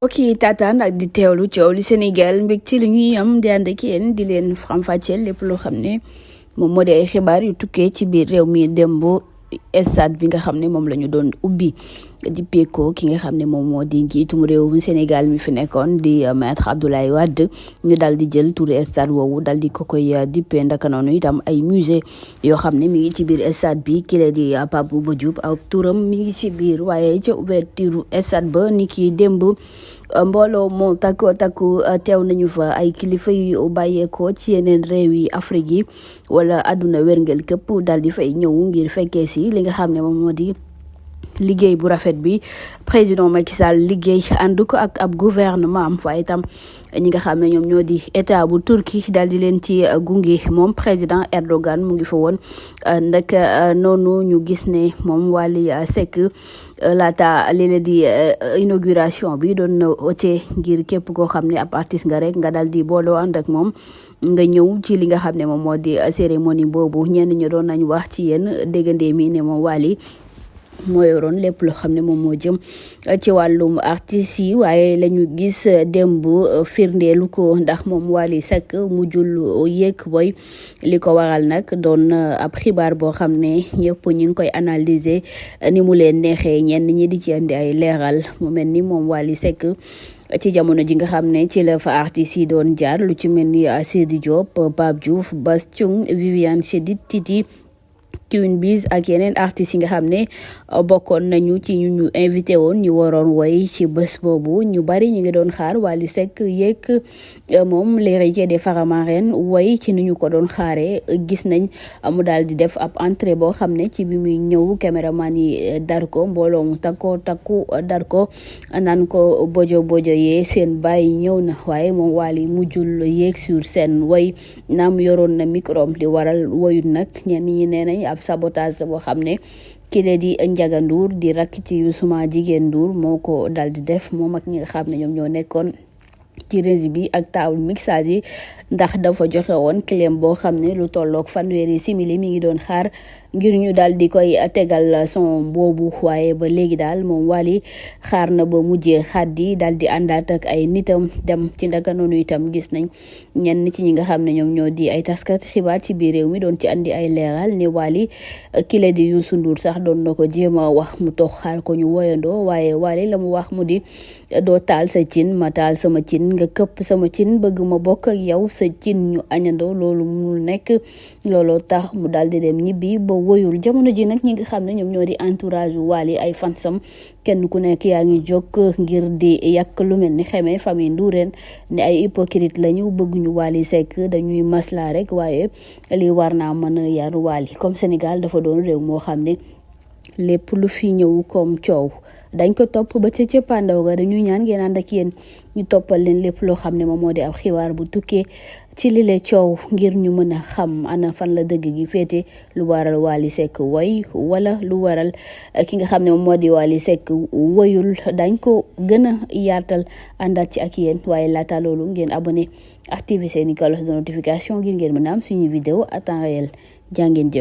mbokk yi taataan ak di teewlu coow li Sénégal mbégte li ñuy am di ànd ak yéen di leen faram-fàcceel lépp loo xam ne moom moo di ay xibaar yu tukkee ci biir réew mi démb stade bi nga xam ne moom la ñu doon ubbi di peeko ki nga xam ne moom moo di njiitum réew Sénégal mi fi nekkoon di maître Abdoulaye Wade ñu daal di jël turu stade woowu daal di ko koy dippee ndaka noonu itam ay musée yoo xam ne mi ngi ci biir stade bi ki la di Pape Bouba Diop aw turam mi ngi ci biir waaye ca ouverture stade ba ni ki démb mbooloo moo takku teew nañu fa ay kilifa yu bàyyeekoo ci yeneen réew yi Afrique yi wala àdduna wérngel képp daal di fay ñëw ngir fekkee si li nga xam ne moom moo di liggéey bu rafet bi président Macky Sall liggéey ànd ko ak ab gouvernement am waaye itam ñi nga xam ne ñoom ñoo di état bu Turquie daal di leen ci gunge moom président Erdogan mu ngi fa woon nag noonu ñu gis ne moom Wally Seck laata léeg di inauguration bi doon na ote ngir képp koo xam ne ab artiste nga rek nga daal di booloo ànd ak moom nga ñëw ci li nga xam ne moom moo di cérémonie boobu ñenn ñu doon nañ wax ci yéen déggandee mi ne moom Wally moo yoroon lépp loo xam ne moom moo jëm ci wàllum artistes yi waaye la ñu gis démb firndeelu ko ndax moom Wally Seck mujjul yéeg boy li ko waral nag doon ab xibaar boo xam ne ñëpp ñu ngi koy analyser ni mu leen neexee ñenn ñi di ci andi ay leeral mu mel ni moom Wally Seck ci jamono ji nga xam ne ci la fa artistes yi doon jaar lu ci mel ni Sidi Diop Pape Diouf Bass Thioung Viviane Chidid Titi Queen Biz ak yeneen artistes yi nga xam ne bokkoon nañu ci ñu invité woon ñu waroon woy ci bés boobu ñu bari ñu ngi doon xaar Wally Seck yeeg moom l'héritier des Faramareen woy ci ni ñu ko doon xaaree gis nañ mu daal di def ab entrée boo xam ne ci bi muy ñëw caméraman yi dar ko mbooloo mu takku dar ko naan ko bojo yee seen bàyyi ñëw na waaye moom Wally mujjul yeeg sur scène woy naam yoroon na micro di waral woyut nag ñenn ñi nee nañ ab sabotage la boo xam ne ki la di Ndiaga Ndour di rakk ci Youssou jigéen Ndour moo ko dal di def moom ak ñi nga xam ne ñoom ñoo nekkoon ci régie bi ak table mixage yi ndax dafa joxe woon clem boo xam ne lu tolloog fanweeri simili mi ngi doon xaar ngir ñu daal di koy tegal son boobu waaye ba léegi daal moom Wally xaar na ba mujjee xaddi daal di àndaat ak ay nitam dem ci ndaka noonu itam gis nañ ñenn ci ñi nga xam ne ñoom ñoo di ay taskat xibaar ci biir réew mi doon ci andi ay leeral ne Wally kile di Youssou Ndour sax doon na ko jéem a wax mu toog xaar ko ñu woyandoo waaye Wally la mu wax mu di doo taal sa cin ma taal sama cin nga këpp sama cin bëgg ma bokk ak yow sa cin ñu añandoo loolu munul nekk looloo tax mu daal di dem ñibbi ba woyul jamono ji nag ñi nga xam ne ñoom ñoo di entourage Wally ay fansam kenn ku nekk yaa ngi jóg ngir di yàq lu mel ni xamee famille Ndourène ne ay hypocrite lañu bëgguñu Wally Seck dañuy masla rek waaye lii war naa mën a yar Wally comme Sénégal dafa doon réew moo xam ne lépp lu fi ñëw comme coow dañ ko topp ba ca cëppaandaw ga dañuy ñaan ngeen ànd ak yéen ñu toppal leen lépp loo xam ne moom moo di ab xibaar bu tukkee ci lile coow ngir ñu mën a xam ana fan la dëgg gi féete lu waral Wally Seck woy wala lu waral ki nga xam ne moom moo di Wally Seck woyul dañ ko gën a yaatal àndaat ci ak yéen waaye laata loolu ngeen abonné activer seeni cloche de notification ngir ngeen mën a am suñu vidéo à temps réel jàngeen jëf